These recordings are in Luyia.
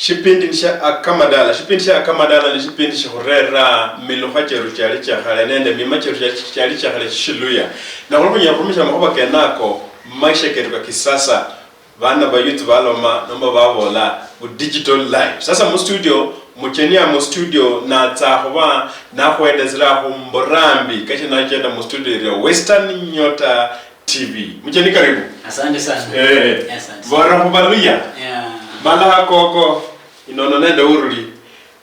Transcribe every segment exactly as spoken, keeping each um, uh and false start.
Shipindi ni shia Akamadala. Shipindi shia Akamadala ni shipindi shikhurera milukha cheru chiali chia khale nende mima cheru chia-, chiali chia khale chishiluya. Na khuli khunyala khurumisha makhuba kenako, maisha keru ka kisasa. Bana ba youth baloma nomba babola bu digital life. Sasa mu studio, mucheni ya mu studio natsa khuba nakhwelezera khu mburambi kachi nachenda mu studio ya Western Nyota T V. Mucheni, karibu. Asante sana. Eh, asante sana. Bora khubaluya. Yeah. Mala hakoko, inono nende uruli,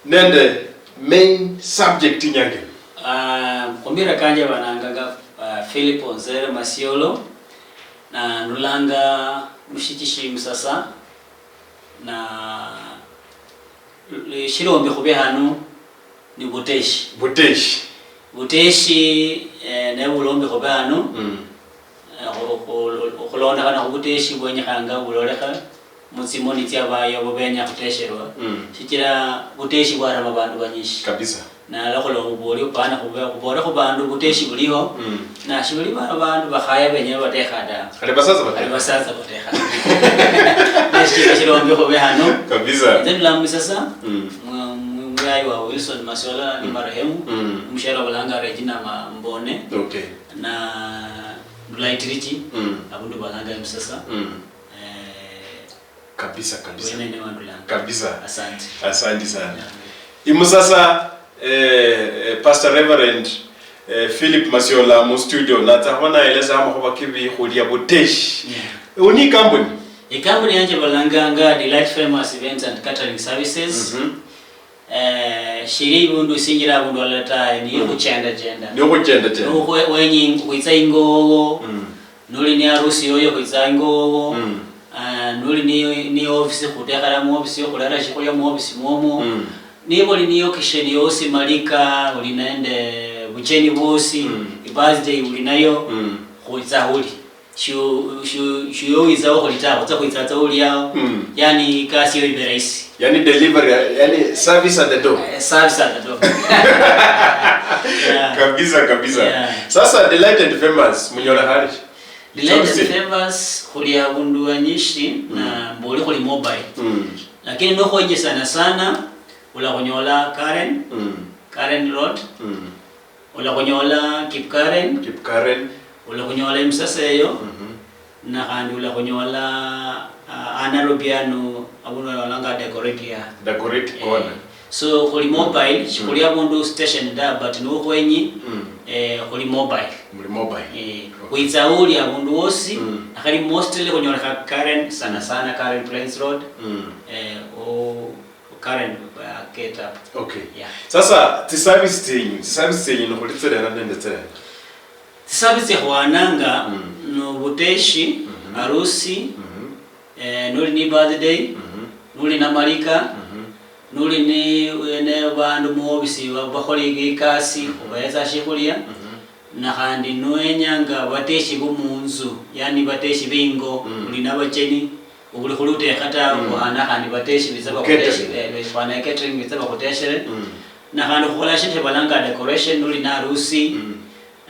nende main subject inyange. Ah, khumira kanje banangaga, ah, Philip Onzere Masiolo, na ndulanga mushichi shi Musasa, na, eh, shilombi khube hanu ni Buteshi. Buteshi. Buteshi, eh, ne bulombi khube hanu. Mm. Eh, khu-, khu-, khulondokhana khu Buteshi bwenyekhanga bulolekha mutsimoni tsia bayo bo benya khutesherwa. Mm. Shichira Buteshi bwarama bandu banyishi. Kabisa. Nala khulomba bwoli upana khube-, khubole khu bandu Buteshi buliho. Mm. Na shibuli bano bandu bakhaya benya batekha da. Khali basatsa batekha. Khali basatsa batekha. Ne shichira shilombi khube hano. Kabisa. Nze ndula mu Misasa, mm, mu-, mu-, mulayi wa Wilson Masiola ni, mm, marehemu, mm, omushiere balanga Regina Ma-, Mbone. Okay. Na ndula Itirichi, mm, abundu balanga Misasa. Mm. Eh, kabisa, kabisa. Wene ne wandulanga. Kabisa. Asante. Asante sana. Yeah. Imusasa, eh, eh, Pastor Reverend, eh, Philip Masiola mu studio, natsa khuba naeleza amakhuba kebikhulia Buteshi. Yeah. Uni ikampuni? Ikampuni yanje balanganga Delight Famous Events and Catering Services. Mhm. Eh, shili ibundu isinjira abundu alala tawe, ni, mm, ikhuchendachenda. Ni ikhuchendachenda. Ni ukhwe-, wenyi-, khwitsa ingo wowo. Mm. Nuli ni harusi yoyo, khwitsa ingo wowo. Mm. Ah, nuli ni, ni ofisi, khutekhera mu ofisi yokhulera shikhulia mu ofisi mwomwo. Mm. Niba oli ni occasion yosi, malika, uli nende bucheni bwosi, mm, i birthday uli nayo, mm, khwitsa huli. Shu-, shu-, shuyo witsa okhuli ta, khutsa khwitsatsa uliao. Mm. Yani, ikasi yo ibe rahisi. Yani delivery, yani service at the door. Eh, service at the door. Yeah. Kabisa, kabisa. Yeah. Sasa, Delighted Famous, munyola hali? Delighted Famous, khuli abundu anyishi, mm, na mboli khuli mobile. Mm. Lakini nokhwenye sana sana, ulakhunyola Karen, mm, Karen Road. Mm. Ulakhunyola Kipkaren. Kipkaren. Ulakhunyola emisasa eyo. Mhm. Na khandi ulakhunyola, ah, Nairobi ano, abundu balanga Dagoretti ya. Dagoretti, eh, corner. So, khuli mobile, mm, shikhuli, mm, abundu station da, but nokhwenyi, mm, eh, khuli mobile. Muli mobile. Eh, okay. Khwitsa uli abundu wosi, mm, akhali mostly khunyolekha Karen, sana sana Karen Plains Road. Mm. Eh, o-, Karen, uh, get up. Okay. Yeah. Sasa, tsiservice tsienyu, tsiservice tsienyu nikhuli tsirena nende tsirena? Tsiservice tsiakhwananga, mm, nobuteshi, mhm, harusi, mhm, eh, nuli ni birthday, mhm, nuli na malika, mhm, nuli ni, ne bandu muofisi ba-, bakhola ikasi, mhm, khubahetsa shiokhulia, mhm, na khandi nowenyanga bateshi bo munzu, yani bateshi bingo, mm, uli na bacheni, obuli khuli utekha tawe, mm, khuhana khandi bateshi bitsa bakhuteshe-, catering, eh, befwana catering bitsa bakhuteshere. Mm. Na khandi khukhola shindu shibalanga decoration, nuli na harusi, mm,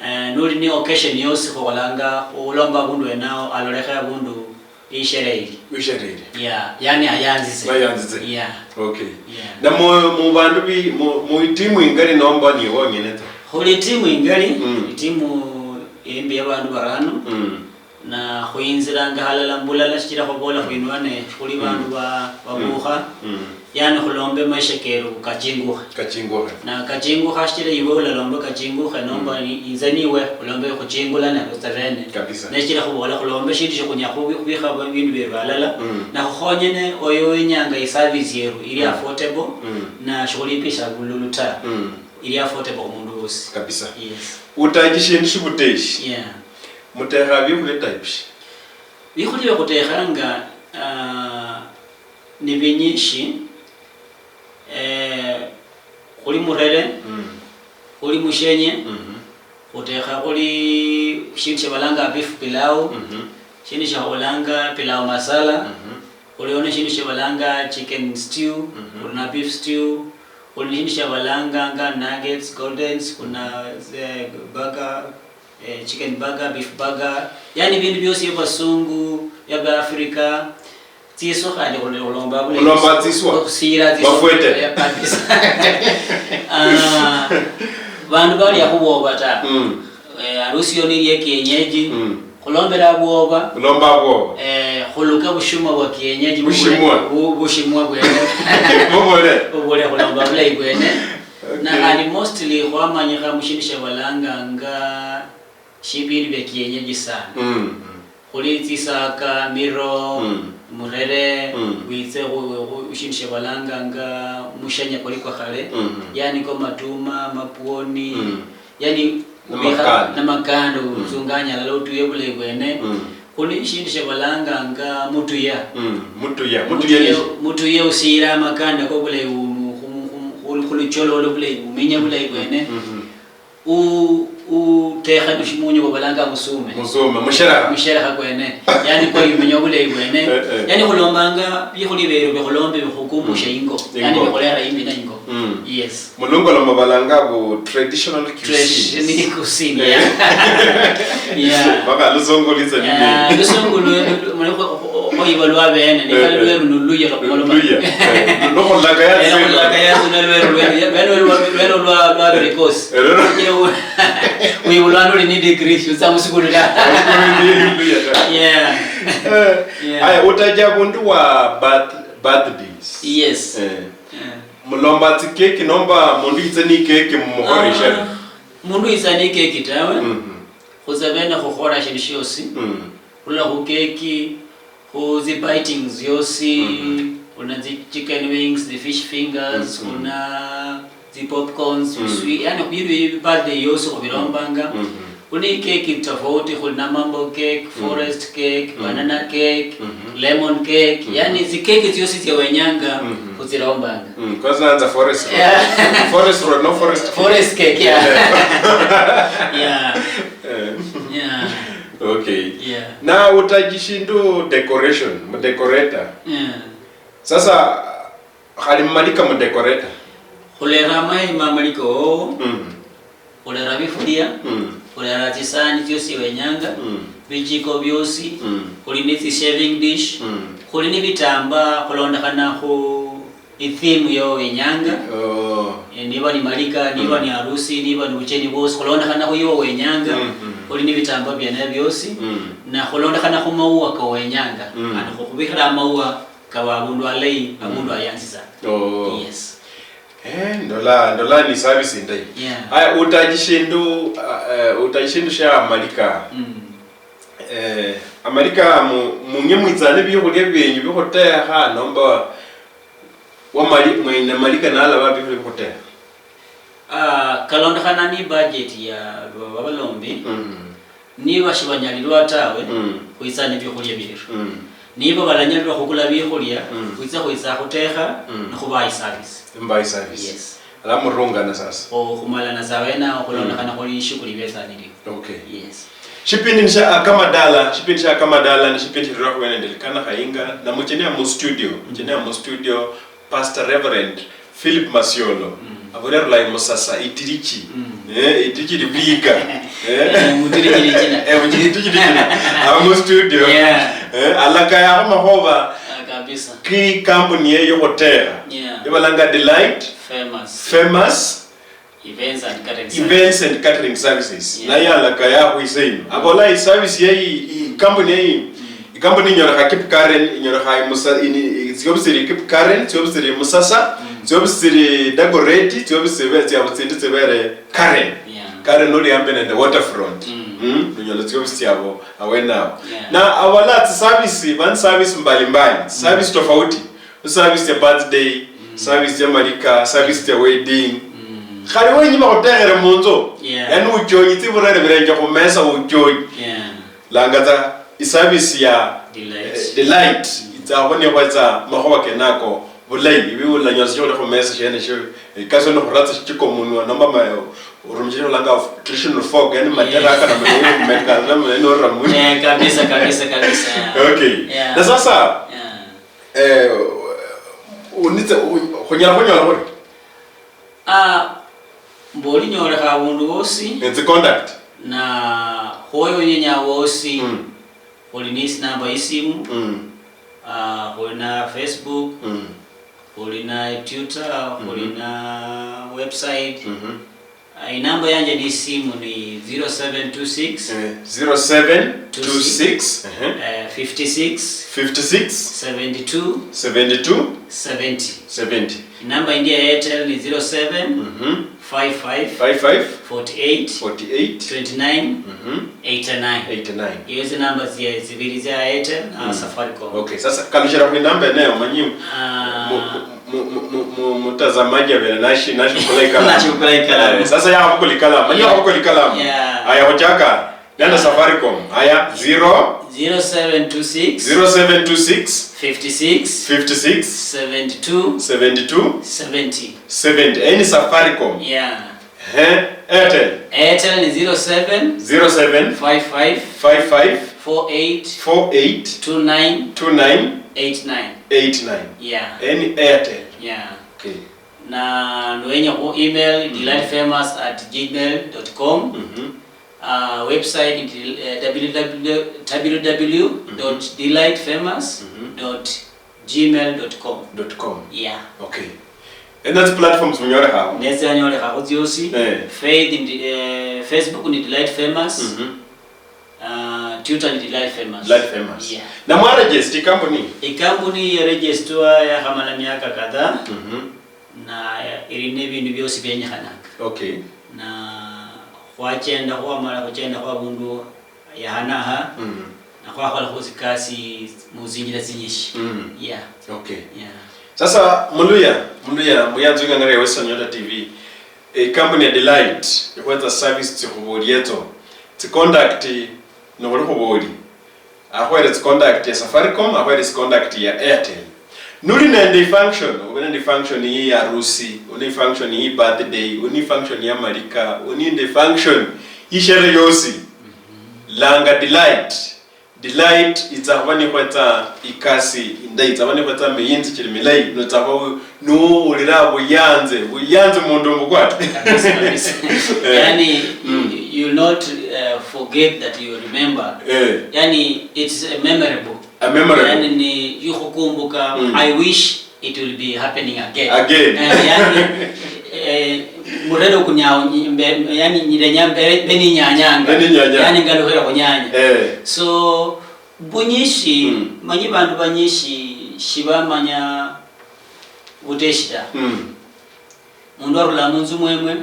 eh, nuli ni occasion yosi khukholanga, khulomba abundu wenao, alolekhe abundu isherehe ili. Isherehe ili. Yeah, yani ayanzitse. Bayanzitse. Yeah. Okay. Yeah. Na mu, mu bandu bi, mu, mu itimu ingali nomba ni wonyene ta? Khuli itimu ingali, mm, itimu imbi ya bandu barano. Mm. Na khuyinzilanga halala mbulala, shichila khwabola khwinwane khuli, mm, bandu ba-, mm, babukha. Mm. Yani khulombe maisha keru kachingukhe. Kachingukhe. Na kachingukha shichila iwe ulalomba kachingukhe, nomba, mm, ni-, inze niwe ulombe khuchingulane khutse bene. Kabisa. Ne shichila khubola khulombe shindu shikhunya khubi-, khubikha bindu bieru halala. Mm. Na khukhonyene oyo wenyanga iservice yeru ili, mm, affordable, mm, na shikhulipisha bululu ta. Mm. Ili affordable khumundu wosi. Kabisa. Yes. Utaji shindu shibuteshi. Yeah. Mutekha bikhulya type shi? Bikhulya bia khutekhanga, ah, ni binyishi, eh, khuli murere, mm, khuli mushenye, mhm, khutekha khuli shindu shia balanga beef pilau, mhm, shindu shia khubolanga pilau masala, mhm, khuliho ne shindu shia balanga chicken stew, mhm, khuli na beef stew, khuli ne shindu shia balanga nga nuggets, gordons, khuli na, eh, burger, eh, chicken burger, beef burger, yani bindu biosi bia basungu, bia Africa. Tsiswa khandi khuli khulomba bulayi. Khulomba tsiswa. Khusiira tsiswa. Bafwete. Eh, kabisa. Ah, bandu balia khuboba ta. Mm. Eh, harusi yoni ili ya kienyeji. Mm. Khulombela abwoba. Khulomba abwoba. Eh, khuluka bushimwa bwa kienyeji. Bushimwa. Bu-, bushimwa bwene. Bubule. Bubule khulomba bulayi bwene. Okay. Na khandi mostly khwamanyikha mushindu shiabalanganga shibindu bia kienyeji sana. Mm. Khuli tsisaka, miro, mm, murere, mm, witse khu, khu, khu shindu shiabalanganga mushenya kwali kwa khale, mm, yani ko matuma, mapwoni, mm, yani namakanda. Ubikha namakanda, mm, utsunganya alala utuye bulayi bwene. Mm. Khuli shindu shiabalanganga mutuya. Mm, mutuya, mutuya. Mutuya, nishi? Mutuya usiira amakanda ko bulayi bu-, mu-, khu, khu, khu, khulucholo olo bulayi, bumenya bulayi bwene. Mm, mm. U-, utekha mushimunyu babalanga musume. Musume, musherekha. Musherekha kwene. Yani kwa yumenya obulayi bwene. Eh, eh. Yani khulombanga bikhuli beru bikhulombe bikhukumbushe, mm, ingo. Yani ingo. Bikhulera imbi na ingo. Mm. Yes. Mulungolomo balanga bu traditional cuisine. Traditional cuisine, eh, yeah. Yeah. Baka lusungu litsa nini? Yeah, lusungu lu-, lu-, lu-, muli khu-, khu-, khu-, oyibo lwa bene, ni, eh, kali, eh, lweru ni luya lwa khumoloma. Luya. Eh, lu-, lukhulaka yatsi. Eh, lukhulaka yatsi, na lweru, lweru, ya, lweru, lweru lwa, lwa, lwa varicose. Eh, lweru. Kile u-, wibulwa nuli ni degree, shutsa musukulu ta. Ni luya ta. Yeah. Eh, yeah. Aya, utaja abundu wa birth-, birthdays. Yes. Eh. Eh. Mulomba tsikeki nomba mundu yitse ni keki mumuhoreshe? Ah, mundu yitsa ni keki tawe. Mhm. Khutse bene khukhora shindu shiosi. Mm. Khurula khu keki, khu zi biting ziosi, mhm, khuna zi chicken wings, zi fish fingers, mhm, khuna zi popcorns, mm, sweet, yani bindu bi birthday yosi khubilombanga. Mhm. Khuli keki tofauti, khuli na mambo cake, mm, forest cake, mm, banana cake, mhm, lemon cake, mhm, yani zi keki ziosi zia wenyanga, mhm, khuzilombanga. Mm, kwanza anza forest roll. Yeah. Forest roll, no forest cake. Forest cake, yeah. Yeah. Yeah. Eh. Yeah. Okay. Yeah. Na utaji shindu decoration, mu decorator. Yeah. Sasa, khali mumalika mu decorator. Khulera amahema amalika wowo. Mm. Khulera bifulia. Mm. Khulera tsisani tsiosi wenyanga. Mm. Bichiko biosi. Mm. Khuli ni tsi serving dish. Mm. Khuli ni bitamba khulondokhana khu itheme yo wenyanga. Oh. Eh, niba ni malika, niba, mm, ni harusi, niba ni bucheni bosi, khulondokhana khu yo wenyanga. Mm, mm. Khuli ni bitamba biene biosi. Mm. Na khulondokhana khu maua ka wenyanga. Mm. Khandi khubikhira amaua kaba abundu alayi, mm, abundu ayanzitsa. Oh. Yes. Eh, ndola, ndola ni service indayi. Yeah. Aya, utaji shindu, ah, eh, utaji shindu shia malika. Mm. Eh, amalika mu-, munye mwitsa ne biokhulia bienyu bikhutekha, nomba wamali-, mwene malika nalaba biokhulia bikhutekha? Ah, kalondokhana ni budget ya ba-, babalombi. Mm. Niba shibanyalilwa tawe, mm, khwitsa ne biokhulia bieru. Mm. Niba balanyalilwa khukula biokhulia, mm, khwitsa, khwitsa khutekha, mm, nikhubaha iservice. Mbaha iservice. Yes. Ala murungana sasa. Khumalana tsa awenawo khulondokhana, mm, khuli ishughuli ibetsa nilio. Okay. Yes. Shipindi ni sha Akamadala, shipindi sha Akamadala ni shipindi shirura khubene nende Likana Khayinga, na muchenia mu studio, muchenia mu studio, Pastor Reverend Philip Masiolo, mm, abole rulayi Musasa, Itirichi. Mm. Eh, Itirichi Liviga. Eh? Eh, Mutirichi Lichina. Eh, Mutirichi Lichina. Aba mu studio. Yeah. Eh, alakaya makhoba. Ah, kabisa. Ki kampuni ye yokhutera. Yeah. Ibalanga Delight. Famous. Famous. Events and catering services. Events and catering services. Yeah. Naye alakaya khwise ino. Abola i service ye i, i company ye i, mm, i company inyolekha Kipkaren, inyolekha i Musa-, ini, i, tsiofisi tsili Kipkaren, tsiofisi tsili Musasa, mm, tsiofisi tsili Dagoretti, tsiofisi tsibe-, tsiabu tsindi tsibere Karen. Yeah. Karen noli ambi nende waterfront. Mm. Mm, nonyola tsiofisi tsiabo awenawo. Yeah. Na abola tsi service, ban service mbalimbali, mm, service tofauti. Service ya birthday, mm, service ya malika, service ya wedding. Mm. Khali wenyi bakhutekhere munzu. Yeah. Yani uchonyi tsiburere birenje khumesa uchonyi. Yeah. Langa tsa iservice ya Delight. Eh, Delight. Mm. Itsa khubona ikhwetsa makhuwa kenako bulayi. Ibi ulanyola sichokhulia khumesa shene sho. Ikasi ni khuratsa shichiko munwa nomba ma-, urumishire ulanga traditional fork, yani, yeah, materaka na mwenye meka, na mwenye nora muni. Yeah, kabisa, kabisa, kabisa, yeah. Okay. Yeah. Na sasa, yeah. Eh, unitse, u-, khunyala khunyola khuri? Ah, mbu olinyolekha abundu wosi. It's a contact. Na khwoyo unyenya wosi. Mm. Oli ni tsinamba yisimu. Mm. Ah, khuli na Facebook, mm, khuli na Twitter, khuli, mhm, na website. Mhm. Ah, inamba yanje ni simu ni zero seven two six, eh, zero seven two six, ehe, eh, fifty six, fifty six, seventy two, seventy two, seventy. Seventy. Inamba indi ya Airtel ni zero seven, mhm, five five, five five, forty eight, forty eight, twenty nine, mhm, eighty nine. Eighty nine. Iyo zinamba zi-, zibili zia Airtel na, mhm, Safaricom. Okay, sasa kalushira ku inamba eneyo manyi, ah, mu-, mu-, mu-, mu-, mu-, mutazamaji abere nashi-, nashibukula ikalamu. Nashibukula ikalamu. Eh, sasa yakhabukula ikalamu. Manyi, yeah, yakhabukula ikalamu. Yeah. Aya, khuchaka. Nende Safaricom. Haya, zero, zero seven two six, zero seven two six, fifty six, fifty six, seventy two, seventy two, seventy. Seventy. Any Safaricom. Yeah. Eh, Airtel. Airtel ni zero seven, zero seven, five five, five five, four eight, four eight, two nine, two nine, eight nine. Eight nine. Yeah. Any Airtel. Yeah. Okay. Na niwenya khu email, mhm, delightfamous at gmail dot com. Mhm. Ah, website ni, eh, W W W dot delightfamous dot gmail dot com. Dot com. Yeah. Okay. And that's platforms munyolekhao? Netsa nyolekhakho tsiosi. Eh. Faith ndi, eh, Facebook ni Delight Famous. Mhm. Ah, Twitter ni Delight Famous. Delight Famous. Yeah. Na mwa register ikampuni? Ikampuni ya register yakhamala miaka kadhaa. Mhm. Na ili nebindu biosi bienyekhananga. Okay. Na khwachenda, khwamala khuchenda khu abundu yahanaha, mm, na khwakholakho tsikasi muzinjira tsinyishi. Mm. Yeah. Okay. Yeah. Sasa, Muluya, Muluya, muyanzi wing'ang'ara ya Western Nyota T V, ikampuni ya Delight ikhwetsa service tsikhuboli etso, tsicontact nikhuli khuboli. Akhwere tsicontact ya Safaricom, akhwere tsicontact ya Airtel. Nuli nende ifunction, ube nende ifunction yi harusi, uli nende ifunction yi birthday, uli nende ifunction ya malika, uli nende ifunction yi sherehe yosi, langa Delight. Delight itsa khuba nikhwetsa ikasi indayi, itsa khuba nikhwetsa miyinzi chili milayi, notsa khuba nuwulira buyanze, buyanze mundu mbukwata. Kabisa, kabisa. Eh. Yani, mm, you, you'll not, uh, forget that you remember. Eh. Yani, it's a memorable. A memorable. Yani, ni yukhukumbuka, mm, I wish it will be happening again. Again. Eh, yani, eh, murero kunyao, nyi-, mbe-, yani, nyirenya mbe, mbe ninyanyanga. Mbe ninyanyanga. Yani, ngalukhira khunyanya. Eh. So, bunyishi, mm, manyi bandu banyishi shibamanya buteshi ta. Mm. Mundu arula munzu mwemwe,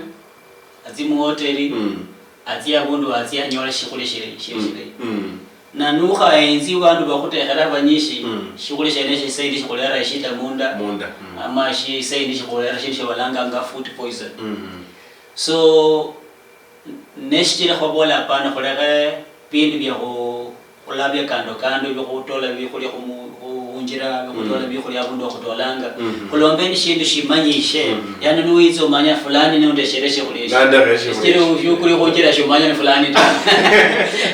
atsi muhoteli, mm, atsi abundu atsi anyola shikhulya shili, shili, mm, shilayi. Mm. Na nukhaenzi bandu bakhutekhera banyishi, mm, shikhulya shienesho isaidi shikhulera eshida munda, munda, mm, ama shi-, isaidi shikhulera shindu shiabalanganga food poison. Mm. So, Neshichira khwabola hapana, khulekhe bindu bia khu-, khula bia kando kando, bia khutola bikhulya khumu-, khu-, khunjira, bia khutola, mm, bikhulya abundu wa khutolanga. Mhm. Khulombe ni shindu shimanyishe. Mhm. Yani niwitsa omanya fulani nundeshere shikhulya eshi. Nandekhe shikhulya eshi. Shichira ufiukuli khunjira shomanya ni fulani ta.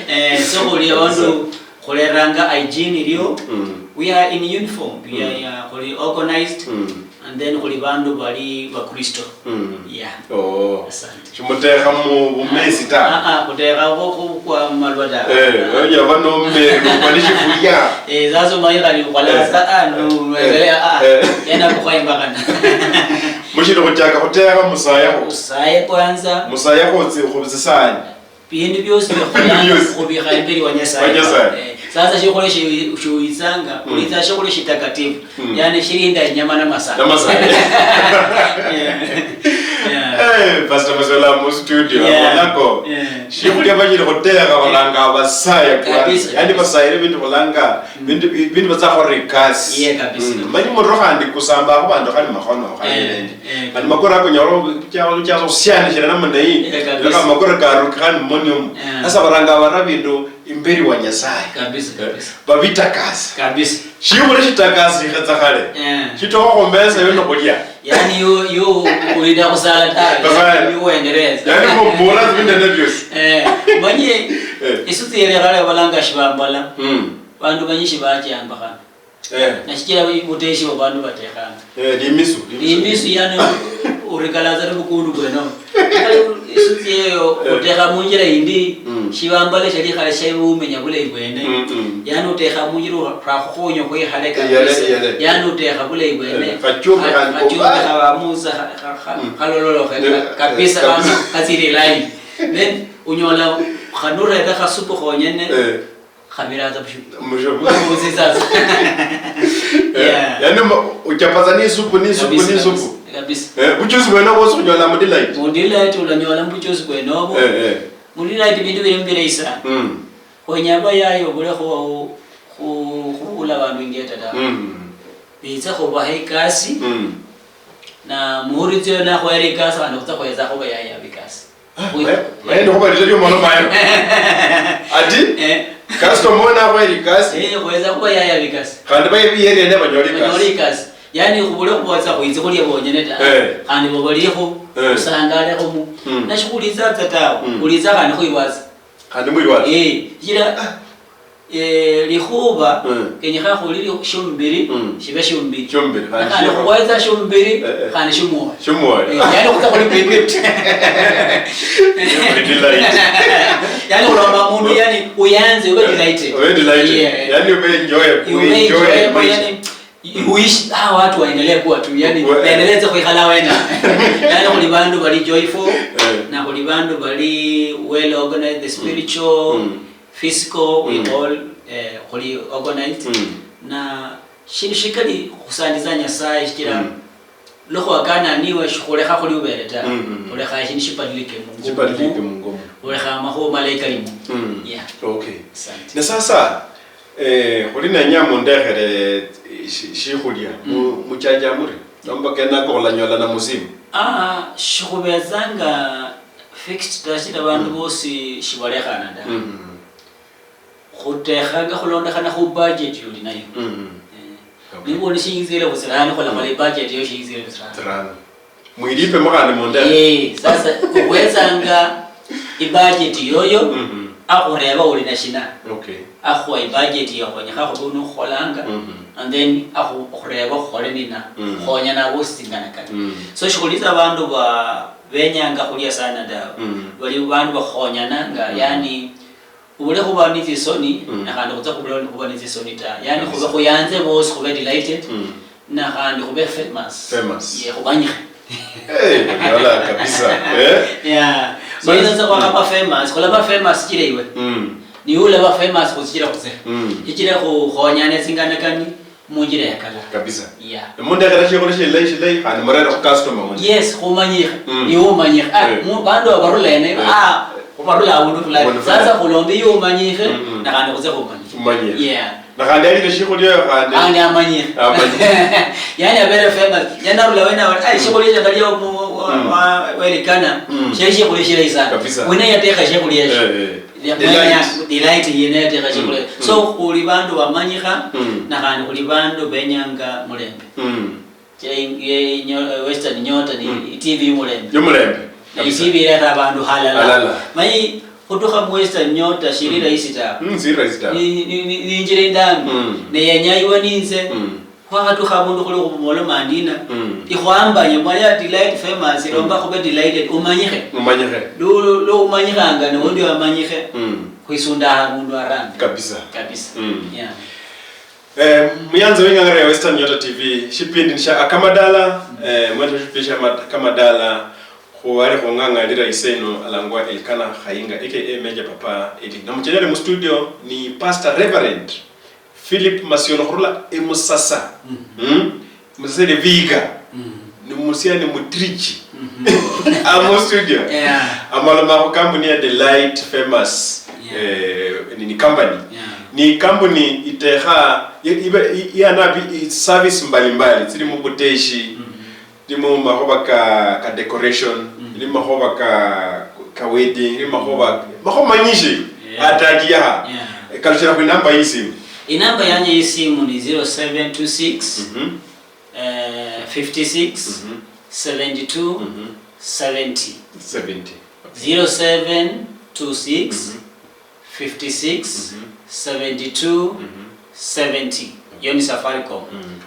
Eh, so khuli abandu khuleranga hygiene iliyo. Mm. We are in uniform. We are, mm, yeah, khuli organized. Mm. And then khuli bandu bali Bakristo. Mm. Yeah. Oh. Asante. Shimutekha mu bumesi ta? Ah, ah, khutekha khu, khu, kwa malwa ta. Eh, oja bano mbe, kwa ni shifulia. Eh, sasa umanyi khali ukhola, eh, sa, ah, no, eh, ah, ah. Eh. Yena kukhwa imbakhana. Mushili khuchaka khutekha musaya khu. Musaya kwanza. Musaya khu tsi-, khu tsisani. Bindu biosi bia khukholanga khubikha imberi wa Nyasaye. Wa Nyasaye. Eh, sasa shikhole shi-, shiwitsanga, mm, ulitsa shikhole shitakatifu. Mm. Yani shilinda inyama na masala. Na masala. Yeah. Yeah. Eh, Pastor Masola mu studio, yeah, abonako. Yeah. Shikhulya banyire khutekha balanga abasaye kwanza. Kabisa, yani kabisa. Basayire bindu balanga, mm, bindu, bindu batsa khora ikasi. Yeah, kabisa. Mm. Manyi mundu khandi kusamba khu bandu khali makhono khali, eh, nende. Eh, khandi makura ako nyala khuchia khusianishira namna hii. Eh, kabisa. Leka makura karuki khandi mumoni omo. Eh. Sasa baranga abara bindu imberi wa Nyasaye. Kabisa, kabisa. Babitakasa. Kabisa. Shikhuli shitakasi khetsa khale. Eh. Shitokha khumesa yo nokhulia. Yani yo, yo ulinda khusala tawe. Khusala. Yani uendeleza. Yani mu-, mura bindu nende biosi. Eh, manye, eh, isutsi yele khale balanga shibambala. Mm. Bandu banyishi bachiamba khana. Eh. Na shichira bu-, buteshi bwa bandu batekhanga. Eh, limisu, limisu. Limisu, yani, Urikalaza ni bukundu bweno. Kale isuti yeyo utekha munjira indi, mm, shibambala shali khale shali umenya bulayi bwene. Mm, mm. Yani utekha munjira ura-, urakhukhonyo khwikhale kabisa. Iyale, iyale. Yani utekha bulayi bwene. Eh, khachumbe khandi khachumbe kuba- khabamusa kha-, kha-, kha-, mm, khalololokhe ne-, ka-, kabisa, eh, kabisa. Bana, khatsiri line. Then unyola khanurera khasupu khonyene. Eh. Khabira tsa bushu. Mushuku. Busi sasa. Eh, yeah. Yani ma-, uchapa tsa ni supu, ni supu, kabisa, ni supu. Kabisa, kabisa. Eh, buchusi bwene obo osi khunyola mu Delight. Mu Delight ulanyola mu buchusi bwene obo. Eh, eh. Mu Delight bindu bili mbilayi sana. Mm. Khwenya abayayi obule khu-, khu-, khubula abandu ingeta ta. Mm. Bitse khubahe ikasi. Mm. Na muhulitsi oyo nakhoyere ikasi, khandi khutsa khwetsa khubayayi abikasi. Ah, wi- ma-, maende khuba lilyo lyomaloma eno. Ati, eh, customer oyo nakhwera ikasi. Eh, khwetsa khubayayi abikasi. Khandi baye biyeri ene banyole ikasi. Banyole ikasi. Yani khubule khubotsa khwitsi khulya bonyene ta. Eh. Khandi bo balikho, eh, khusangalekho mu. Mm. Nashikhulitsa tsa tawe. Mm. Khulitsa khandi khwirwatsa. Khandi mwirwatsa. Eh, shichira, ah, eh, likhuba, mm, kenyekha khuli li-, shiomubiri, mm, shibe shiomubiri. Shiomubiri, khandi khandi shibe- khuwetsa shiomubiri, eh, eh, khandi shimwoyo. Shimwoyo. Eh, yani khutsa khuli bibit. Khuli delight. Yani khulomba mundu, eh, yani uyanze, ube delighted. Ube delighted. Yeah. Yani ube enjoy, ube enjoy maisha. Yani uishi, hawa watu waendelee kuwa tu, yani, waendelee tsa khwikhala wena. Yani khuli bandu bali joyful, eh, na khuli bandu bali well organized, the spiritual, mm, physical, we all, eh, khuli organized. Mm. Na shindu shikali khusandiza Nyasaye, shichira, mm, lwa khwakana niwe shikhulekha khuli ubere ta. Mm, mm, mm. Khulekha shindu shibadilike mungo. Shibadilike mungo. Khulekha amakhuwa malayi kalimu. Mm. Yeah. Okay. Asante. Na sasa, eh, khuli nenya mundekhere shi-, shikhulia. Mu-, mm, muchaja muri? Nomba kenako khulanyola na musimu? Ah, shikhubetsanga fixed ta, shira bandu, mm, bosi shibalekhana ta. Mm. Khutekhanga khulondokhana khu budget yoli nayo. Mm. Eh. Okay. Niba uli shilingi tsielefu tsirano, khulakhola, mm, ibudget yo shilingi tsielefu tsirano. Tsirano. Mwilipe mukhandi mundekhe. Eh, sasa, okhwetsanga ibudget yoyo, mhm, akhureba uli na shina. Okay. Akhuwa ibudget ya khwenyekha khube uno khukholanga, mhm, and then akhu-, akhureba khukhole nina, mm, khonya nabo singana kati. Mm. So, shikhulitsa abandu ba-, benyanga khulia sana dawe. Mm. Bali bandu bakhonyananga, mm, yani, ubule khuba nitsisoni, mm, na khandi khutsa khubula nikhuba nitsisoni ta. Yani, okay, khube khuyanze bosi, khube delighted, mm, na khandi khube famous. Famous. Ye, khumanyikhe. Eh, nyola kabisa. Eh? Yeah. So, mwene nza khwakhaba famous, khulaba famous sichira iwe. Mm. Niwe ulaba famous khusichira khutse. Mm. Sichira khukhonyane tsinganakani, munjira ya kalaa. Kabisa. Yeah. Mundekhera shikhuli shilayi shilayi, khandi murere khu customer wundi. Yes, khumanyikhe. Mm. Iwe umanyikhe. Ah, eh, mu-, bandu abarula ene, eh, ah, khubarula abundu fulani. Abundu fulani. Sasa khulombe iwe umanyikhe, mm, mm, na khandi khutse khumanyikhe. Umanyikhe. Yeah. Na khandi ali ne shikhuli oyo khandi. Khandi amanyikhe. Amanyikhe. Yani abere famous. Yani arula wena, ah, mm, shikhuli esho ndali omu-, wa-, mm, wa-, welikana. Mm. Shali shikhuli shilayi sana. Kabisa. Wene yatekha shikhuli esho. Eh, eh. Ya, delight. Mwenya, delight yene yatekha, mm, shikhuli. Mm. So, khuli bandu bamanyikha, mm, na khandi khuli bandu benyanga mulembe. Mm. Che, ye, nyo-, Western Nyota ni, mm, T V yomulembe. Yomulembe. Na kabisa. T V ileta abandu halala. Halala. Manyi, khutukha mu Western Nyota shili, mm, rahisi ta. Mm, shili rahisi ta. Ni, ni, ni, ni injira indambi. Mm. Ne yenya iwe ninze. Mm. Khwakhatukha abundu khuli khumoloma ndina, mm, ikhwambanye, mwali a delight famous, ilomba, mm, khube delighted, umanyikhe. Umanyikhe. Lu-, lu-, lu umanyikhanga, ne wundi, mm, wamanyikhe, mm, khwisunda abundu arambi. Kabisa. Kabisa. Mm. Yeah. Eh, muyanzi weng'ang'ara ya Western Nyota T V, shipindi ni sha Akamadala, mm, eh, mwene shipindi sha Mad-, Akamadala, khu ali khung'ang'alira ise ino alangwa Elkana Khayinga, A K A Major Papa Eddie. Na muchenyere mu studio ni Pastor Reverend Philip Masiolo khurula eMusasa. Mhm. Mm? Musasa ni Vihiga. Mhm. Ni musiani mutrichi. Mhm. Amo studio. Yeah. Amaloma khu kampuni ya Delight Famous, yeah, eh, ni, ni company. Yeah. Ni kampuni itekha, i-, ibe, i-, yana bi-, i-, service mbalimbali, tsili mu buteshi, mhm, ili mu makhuba ka, ka decoration, mm, ili mu makhuba ka, ka wedding, ili mu makhuba, mm, makhuba manyishi, yeah, atatiyaha. Yeah. Kalushira khu inamba yisimu. Inamba yanje yisimu ni zero seven two six, mhm, eh, fifty six, mhm, seventy two, mhm, seventy. Seventy. Okay. Zero seven two six, mhm, fifty six, mhm, seventy two, mhm, seventy. Okay. Hiyo ni Safaricom. Mm.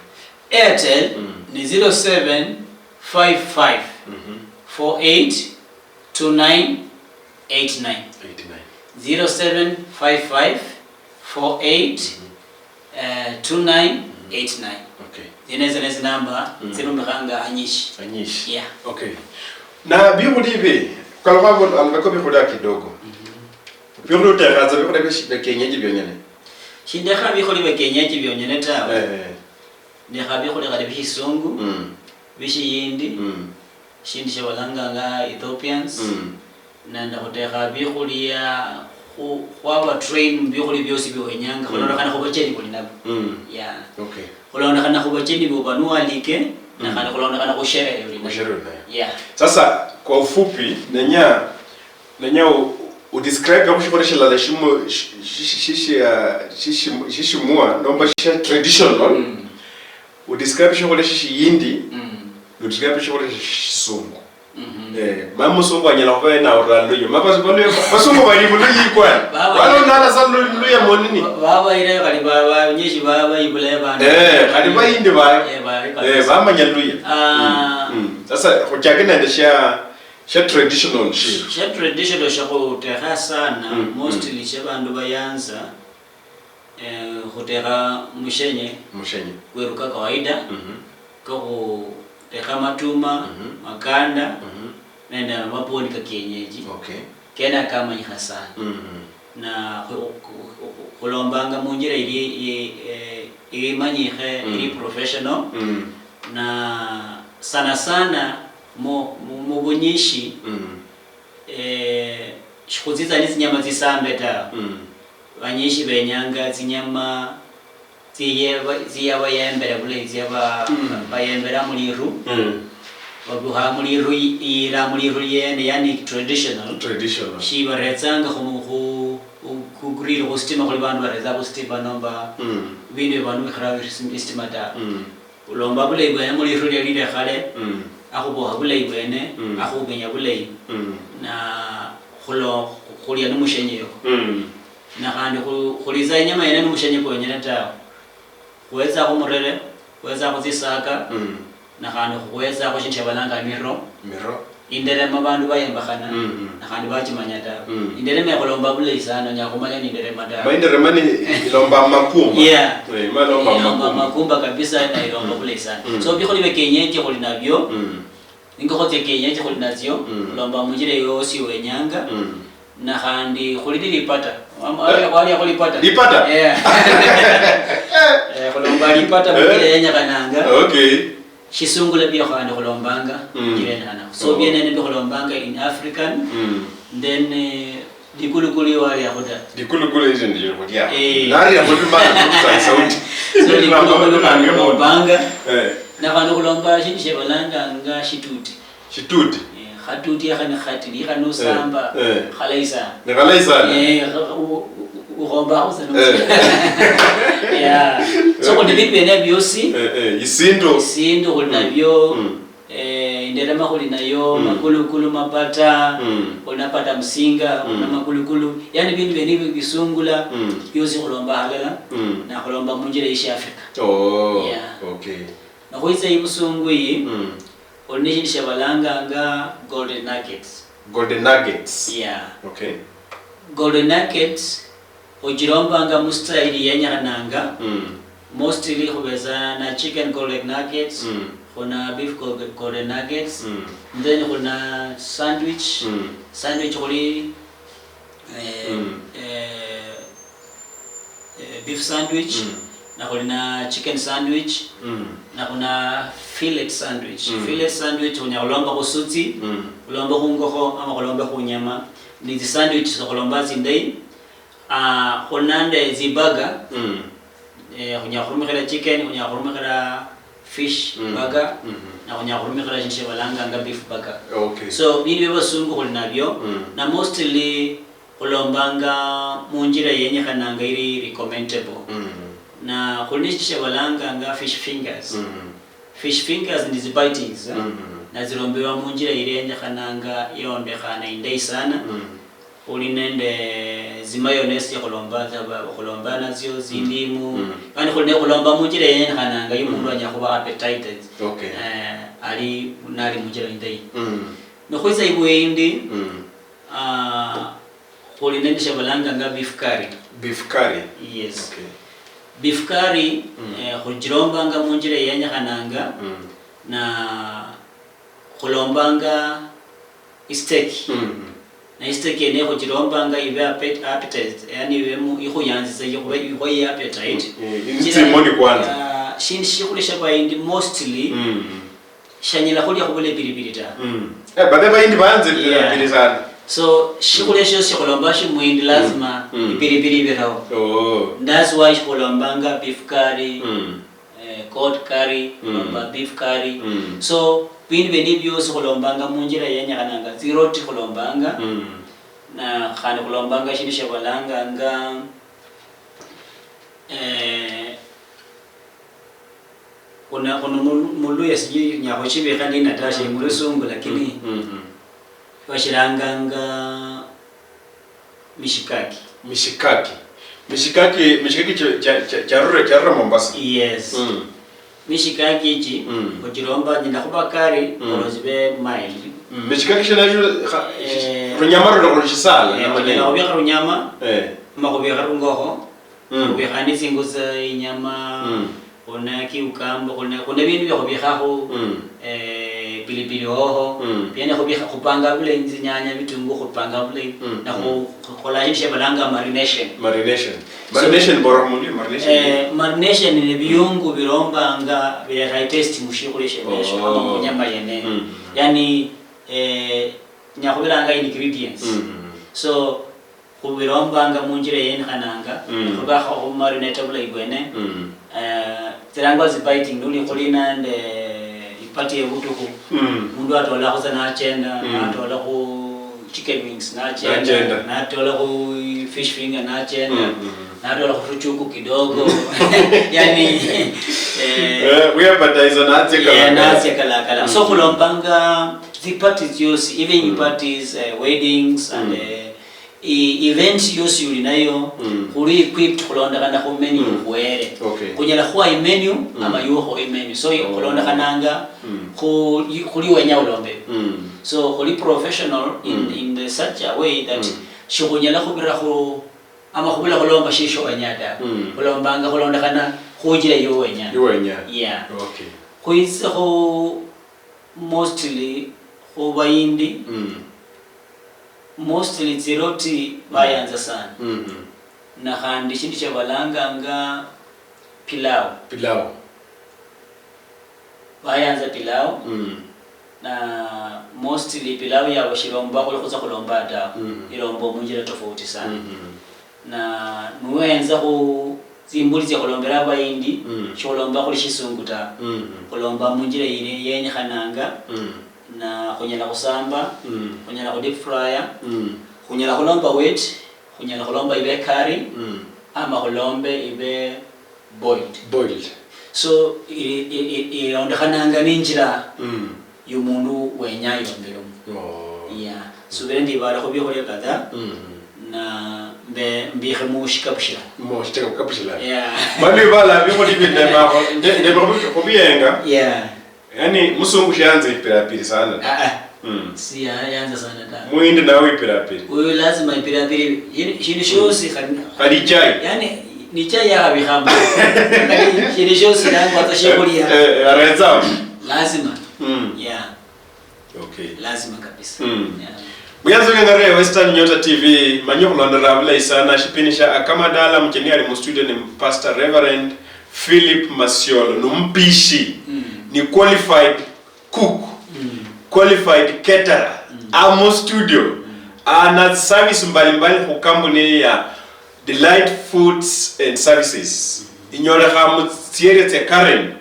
Airtel, mm, ni zero seven five five, four eight two nine eight nine. Eight nine. Zero seven five five four eight, eh, two nine eight nine. Okay. Zino ezo nezinamba, mm, zirumikhanga anyishi. Anyishi. Yeah. Okay. Na bikhuli ibi, kalukha abo, alabeko bikhuli kidogo. Bikhuli utekhatsa bikhuli bia shi-, bia kienyeji bionyene? Shindekha bikhuli bia kienyeji bionyene tawe. Eh. Ndekha bikhuli khali bishisungu, mm, bishiyindi, mm, shindu shiabalanganga Ethiopians, mm, nende khutekha bikhuli khu-, khwaba train mubikhuli biosi biwenyanga, mm, khulondokhana khubacheni khuli nabo. Mm. Yeah. Okay. Khulondokhana khubacheni boba nuwalike, mm, na khandi khulondokhana khusherehe uli nayo. Khusherehe uli nayo. Yeah. Sasa, kwa ufupi, nenya, nenya u-, udescribe khushikhole shilala shimu-, shi-, shi-, shi-, shi-, ah, shishi-, shishimua, nomba sha traditional. Mm. Udescribe shikhole shishiyindi, mm, udescribe shikhole shishisungu. Mhm. Eh, ma musungu anyala khuba yena aura luya. Ma bas-, baluya, basungu bali buluya ikwani. Baba wale unala sa lu-, luya monini. Ba-, baba ile kali ba-, ba-, nyeshi baba ibula ya bana. Eh, kali bayindi ba-, eh, ba-, eh, kabisa, bamanya luya. Ah. Mm, mm. Sasa, khuchake nende sha, sha traditional shi. Sha traditional sha khutekha sana, mm, mostly, mm, sha bandu bayanza. Eh, khutekha mushenye. Mushenye. Kweru ka kawaida, mhm, ka khutekha matuma, mhm, makanda, mhm, nende amabwoni ka kienyeji. Okay. Kene kamanyikha sana. Mhm. Na khu-, khu-, khu-, khulombanga munjira ili, i-, eh, ilimanyikhe, mm, ili professional. Mm. Na sana sana mu, mu, mubunyishi, mm, eh, shikhutsitsa netsinyama tsisambe tawe. Mm. Banyishi benyanga tsinyama tsiye-, tsiyabayembera bulayi, tsiaba-, mm, bayembera muliru. Mm. Babukha muliru yi-, yira muliru yene, yani traditional. Traditional. Shibaretsanga khu, khu, khu, khu grill, khu stima, khuli bandu baretsa khu stima nomba, mm, bindu bia bandu bikhira stima tawe. Mm. Khulomba bulayi bwene muliru lia lile khale, mm, akhuboha bulayi bwene, mm, akhumenya bulayi, mm, na khulo-, khulia nomushenye yoko. Mm. Na khandi khu-, khulitsa inyama yene nomushenye kwonyene tawe. Khwetsakho murere, khwetsakho tsisaka, mm, na khandi khwetsakho shindu shiabalanga miro. Miro. Inderema bandu bayembakhana, mm, mm, na khandi bachimanya tawe. Mm. Inderema ikhulomba bulayi sana, onyala khumanya ni inderema tawe. Ma inderema ni ilomba makumba. Yeah. Eh, ma ilomba makumba. Ilomba makumba kabisa, na ilomba, mm, bulayi sana. Mm. So, bikhuli bia kienyeji khuli nabio, mm, ingokho tsia kienyeji khuli natsio, mm, khulomba munjira yosi wenyanga. Mm. Na khandi khuli ni lipata. Wam-, eh, walia khuli lipata. Lipata? Yeah. Eh, khulomba lipata, eh, munjira yenyekhananga. Okay. Shisungula bio khandi khulombanga, mm, njira yenekhana. So, oh, bienene bio khulombanga in African, mm, then, eh, likulukulu iwalia khuda. Likulukulu hizo ndio kulia. Eh. Nari ya kutumba na kutusa sauti. So, likulukulu khandi khulombanga. Eh. Na khandi khulomba shindu shiabalanganga shituti. Shituti. Eh, khatuti yakha ni khati, likha nusamba, eh, eh, khalayi sana. Ni khalayi sana. Eh, kha-, u-, u-, u-, ukhomba khusa nusa. Eh. Yeah. So, khuli bindu biene biosi. Eh, eh, isindu. Isindu khuli, mm, nabio. Mm. Eh, inderema khuli nayo, mm, makulukulu, mapata, mm, khuli na pata musinga, khuli na, mm, makulukulu. Yani bindu biene hivyo bisungula, mm, biosi khulomba halala, mm, na khulomba munjira ya Shiafrika. Oh, yeah, okay. Nakhwitsa ibusungu iyi, mm, khuli neshindu shiabalanganga golden nuggets. Golden nuggets? Yeah. Okay. Golden nuggets, ochilombanga mu style yenyekhananga. Mm. Mostly khubetsa na chicken golden nuggets, mm, khuna beef gol-, golden nuggets, mm, then khuna sandwich. Mm. Sandwich khuli, eh, mm, eh, eh, beef sandwich, mm, na khuli na chicken sandwich, mm, na khuna fillet sandwich. Mm. Fillet sandwich khunyala khulomba khusutsi, mm, khulomba khungokho, ama khulomba khunyama. Ni tsi sandwich tsia khulomba tsindayi. Ah, khuli nende tsi burger. Mm. Eh, khunyala khurumikhira chicken, khunyala khurumikhira fish, mm, burger, mhm, na khunyala khurumikhira shindu shiabalanganga beef burger. Okay. So, bindu bia basungu khuli nabio, mm, na mostly khulombanga munjira yenyekhananga iri recommendable. Mm. Na khuli neshindu shiabalanganga fish fingers. Mm. Fish fingers ni tsi bitings, eh? Mm. Na tsilombebwa munjira iri yenyekhananga yondekhana indayi sana. Mm. Khuli nende zimayonnaise tsia khulomba, tsia ba-, khulomba natsio, tsindimu. Mm. Yaani khuli ne khulomba munjira yenyekhananga yu mundu anyala khuba appetited, okay, eh, ali, nali munjira indayi. Mm. Nikhwitsa ibweindi, mm, ah, khuli nende shia balanganga beef curry. Beef curry? Yes. Okay. Beef curry, mm, eh, khuchilombanga munjira yenyekhananga, mm, na khulombanga isteki. Mm. Na isteki yene khuchilombanga ibe ape-, appetite, yani ibe mu-, ikhuyanzitsa, ikhuba, ikhuhe appetite. Mm, mm, ili tsimoni kwanza. Ah, shindu shikhuli shia baindi mostly, mm, shanyala khulia khubula epilipili ta. Mm. Eh, but baindi banze, yeah, epilipili sana. So, shikhulya shiosi shikhulomba shimuhindi lazima, mm, mm, ipilipili ibiraho. Oh. That's why shikhulombanga beef curry, mm, eh, goat curry, mm, khulomba beef curry. Mm. So, bindu biene biosi khulombanga munjira yenyekhananga, tsiroti khulombanga, mm, na khandi khulombanga shindu shiabalanganga, eh, Khuna, khuna mu-, muluya sijui nyala khuchibikha ndina ta, shili mulusungu, lakini, mm, mm, mm, bashilanganga mishikaki. Mishikaki. Mishikaki, mishikaki cha, cha, cha, charura, charura Mombasa. Yes. Mm. Mishikaki ichi, mm, ochilomba nyina khuba kari, mm, oro zibe mild. Mm. Mishikaki shina shu-, kha-, eh, runyama rula khulushisala, eh, namna onyala khubikha runyama, eh, ama khubikha rungokho. Mm. Khubikha nitsingusa, inyama, mm, khuna kiukamba, khuna, khuna bindu bia khubikhakho, mm, eh, pilipili hoho, mm, biene khubikha, khupanga bulayi tsinyanya, bitungu khupanga bulayi, mm, na khu-, mm, khukhola shindu shia balanga marination. Marination. So, marination, bora mundu, marination. Eh, marination ni biungu bilombanga, bileta taste mushikhulya shienesho, oh, ama munyama yene. Mm. Yani, eh, nyakhubiranga ingredients. Mm. So, khubilombanga munjira yenyekhananga, mm, khubakha khumarinate bulayi bwene. Mm. Eh, tsirangwa zi biting, nuli khuli nende ipati yebutukhu, mm, mundu atolakho tsa nachenda, mm, natola khu chicken wings nachenda, nachenda, natola khu fish finger nachenda, mm, mm, natola khu tuchuku kidogo. Yani, eh, eh, we appetizer natsia, yeah, kalakala, natsia kalakala. So, mm, khulombanga zi parties tsiosi, evening, mm, parties, eh, weddings and, mm, eh, I-, event yosi yuli nayo, mm, khuli equipped khulondokhana khu menu, mm, ikhuhere. Okay. Khunyala khuwa imenu, mm, ama yuho imenu. So, oh, khulondokhananga, mm, khu-, yu-, khuli wenya ulombe. Mm. So, khuli professional in, mm, in the such a way that, mm, shikhunyala khubira khu, ama khubula khulomba shisho wenya ta. Mm. Khulombanga khulondokhana khunjira yo wenya. Yo wenya. Yeah. Okay. Khwitse khu mostly khu Bahindi, mm, mostly tsiroti, mm, bayanza sana. Mm-hmm. Na khandi shindu shia balanganga pilau. Pilau. Bayanza pilau. Mm. Na mostly pilau yabo shilomba khuli khutsa khulomba ta. Mm. Ilomba munjira tofauti sana. Mm-hmm. Na nuhenza khu tsimbuli tsia khulombera Abahindi, mm, shikhulomba khuli shisungu ta. Mm. Khulomba munjira yili yenyekhananga, mm, na khunyala khusamba, mm, khunyala khu deep fryer, mm, khunyala khulomba wet, khunyala khulomba ibe curry, mm, ama khulombe ibe boiled. Boiled. So, i-, i-, i-, ilondekhananga ninjira, mm, yomundu wenya yombelemo. Oh. Yeah. Subira ndibala khu biokhulia kadhaa, mm, na mbe-, mbikhe mu shikapu shilala. Mu shikapu shilala. Yeah. Bali bala biokhulia bindema kho, nde-, ndema khubi-, khubiyenga. Yeah. Yani, musungu shiyanza ipirapiri sana. Ah, ah. Mm. Si ya-, yanza sana ta. Muhindi nawe ipirapiri. Huyu lazima ipirapiri. Yini, shindu shosi khali-, khali chai. Yani, ni chai yakhabikhamo. Khali shindu shosi nangwa tsa shikhulia. Eh, eh, aretsa. Lazima. Mm. Yeah. Okay. Lazima kabisa. Mm. Yeah. Muyanzi weng'ang'are ya Western Nyota T V, manye khulondera bulayi sana shipindi sha Akamadala. Mucheni ali mu studio ni Pastor Reverend Philip Masiolo, ni mupishi, mm, ni qualified cook, mm, qualified caterer, mm, a mu studio, mm, ana service mbalimbali khu kampuni ya Delight Foods and Services. Mm. Inyolekha mu area tsia Karen,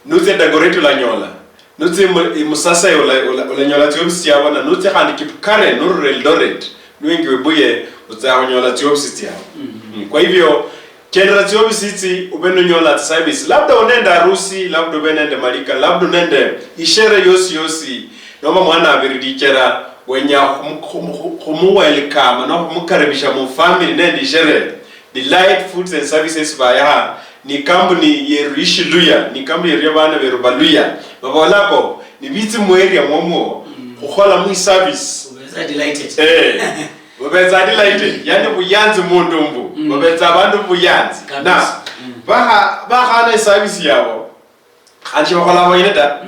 nutsia Dagoretti olanyola. Nutsia mu-, i Musasa ola-, ola-, olanyola tsiofisi tsiabo, na nutsia khandi Kipkaren, nurula Eldoret, nwengi Webuye, utsia khunyola tsiofisi tsiabo. Mhm. Mm, kwa hivyo, chendera tsiofisi tsi, ube nunyola tsiservice. Labda unende harusi, labda ube nende malika, labda unende ishere yosi yosi, nomba mwana abiri lichera, Wenya khumu- khumu- khumu welcome no khumukaribisha mu family nende isherehe. Delight Foods and Services bayaha ni kampuni yeru ishiluya, ni kampuni yeru ya bana beru baluya. Babolako ni bitsi mu area mwomwo khukhola mu service. Ubeza delighted. Eh. Babetsa delighted, yani buyanzi mundu mbu. Babetsa abandu buyanzi. Na bakha- bakhana eservice yabo, khandi shibakhola bonyene ta.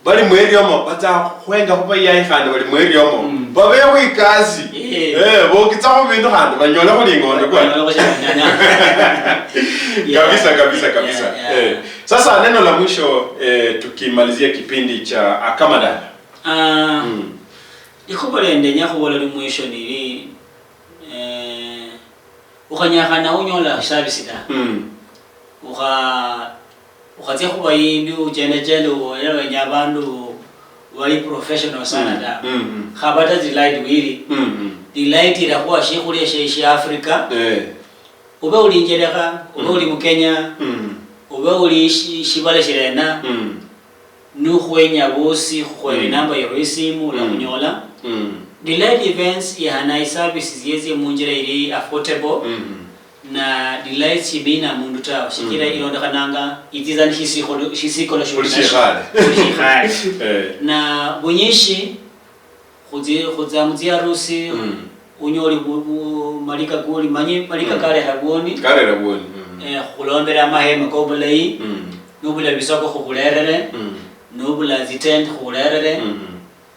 Bali mu area omo, batsa khwenga khuba yayi khandi bali mu area omo. Babekho ikasi. Eh, bokitsakho bindu khandi banyolekho ling'ondo kwa. Kabisa, kabisa, kabisa. Eh. Sasa neno la mwisho, eh, tukimalizia kipindi cha Akamadala. Ah, likhuba lia ndenya khubola li mwisho nili, eh, ukhanyakhana unyola service ta. Ukha- ukhatsia khuba yimbi uchendechende ubolela wenya abandu bali professional sana ta. Khaba ta delight wili. Delight ilakhuwa shiekhulia shia Africa. Ube uli injerekha, ube uli Mukenya, ube uli shi- shibala shirena, nukhwenya bosi khukhwera inamba yeru isimu, ulakhunyola. Delight Events ihana iservices yetsie munjira ili affordable, na Delight shimina mundu tawe, shichira ilondekhananga itsiza ni shisikolo- shisikolo shuli nasho. Khuli shikhale. Na bunyishi khutsi- khutsa mutsiarusi, unyoli bu- bu- malika kuli, manyi malika kalera bwoni. Kalera bwoni. Eh, khulombera amahema kobulayi, nobula bisoko khukhulerere, nobula zitent khukhulerere,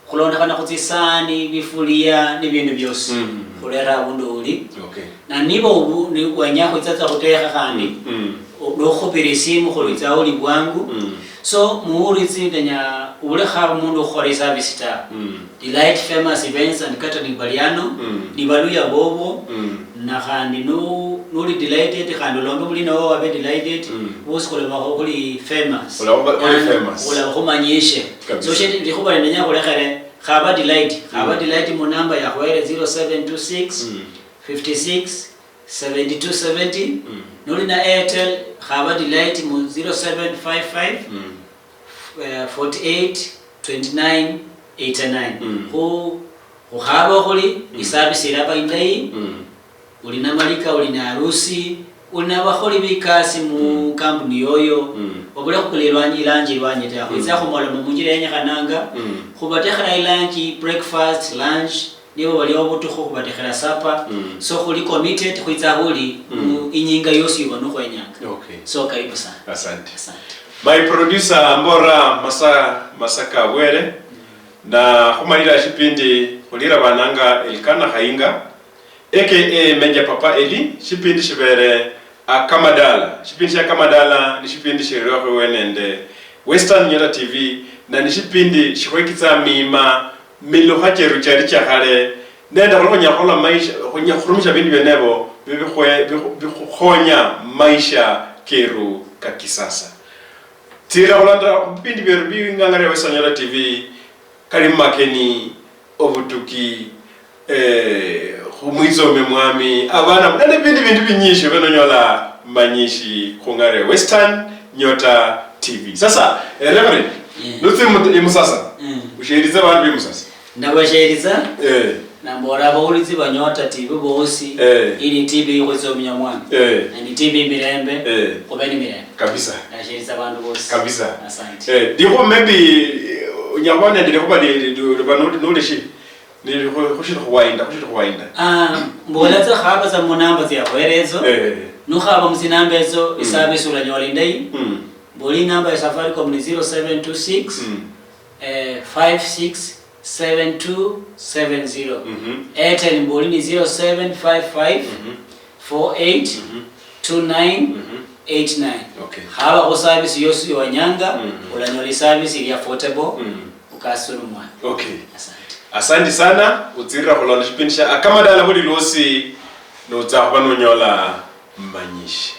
khulondokhana khutsisani, bifulia, nebindu biosi, khulera abundu uli. Na niba ubu- ni- wenya khwitsatsa khutekha khandi, o- nokhupira isimu khulitsa uli bwangu. So muulitsi ndenya ubule khaba mundu ukhukhola iservice ta. Delight Famous Events and Catering bali ano, ni baluya bobo, na khandi nu- nuli delighted khandi ulombe buli nawe wabe delighted, bosi khulabakho khuli famous. Khulaba- khuli famous. Khulaba khumanyishe. So shindi likhuba lindenya khulekhere, khaba delight, khaba delight mu namba ya khwere zero seven two six, fifty six, seventy two seventy. Nuli na Airtel, khaba delight mu zero seven five five, eh, forty eight, twenty nine, eighty nine. Khu- khukhaba khuli isabisi ilaba indayi, uli na malika, uli na harusi, uli na bakholi bikasi mu kampuni yoyo, obule khukula ilwanyi- ilanji ilwanyi ta. Khwitsa khumoloma munjira yenyekhananga, khubatekhera ilanji, breakfast, lunch, nibo bali obutukhu khubatekhera supper. So khuli committed, khwitsa khuli mu inyinga yosi iba nukhwenyanga. So karibu sana. Asante. Asante. My producer, Mbora Masa- Masaka Bwere, na khumalira shipindi khulira bananga Elkana Khainga, A K A Major Papa Eli, shipindi shibere Akamadala. Shipindi shia Akamadala ni shipindi shirerwa khwewe nende Western Nyota T V, na ni shipindi shikhwekitsa miima milukha cheru chali cha khale, nende khuli khunyala khukhola maisha, khunya- khurumisha bindu bienebo bibikhwe- bikhu- bikhukhonya maisha keru ka kisasa. Tsira khulanda bipindi byeru bing'ang'ana bya Western Nyota T V, kali mumakeni, obutuki, eh, khumwitsome mwami, abana, nende bindi bindu binyishi bya nonyola manyishi khung'are Western Nyota T V. Sasa, eh, Reverend, nutsi mu- imusasa, usheritse bandu bimusasa. Ndabasheritsa, eh, nambola abahulitsi ba Nyota T V bosi, eh, ili T V ikhwitsa omunyamwana. Eh. Nende T V mirembe, eh, khube ni mirembe. Kabisa. Ndasheritsa bandu bosi. Kabisa. Asante. Eh, likhuba maybe, eh, unyala khuba nende likhuba li- li- li- liba noli- noli shi- nili khu- khushili khuwainda, khushili khuwainda. Ah, mbola tsa khaba tsa mu namba tsia khwere etso. Eh. Nukhaba mu tsinamba etso, isabisi ulanyola indayi. Mboli inamba ya Safaricom ni zero seven two six, eh, five six seven two seven zero. Airtel mboli ni zero seven five five four eight two nine eight nine. Okay. Khaba khu service yosi yowanyanga, ulanyola iservice ili affordable, ukasitula omwana. Okay. Asante. Asante sana, utsirira khulonda shipindi shia Akamadala buli lwosi, notsa khuba nonyola manyishi.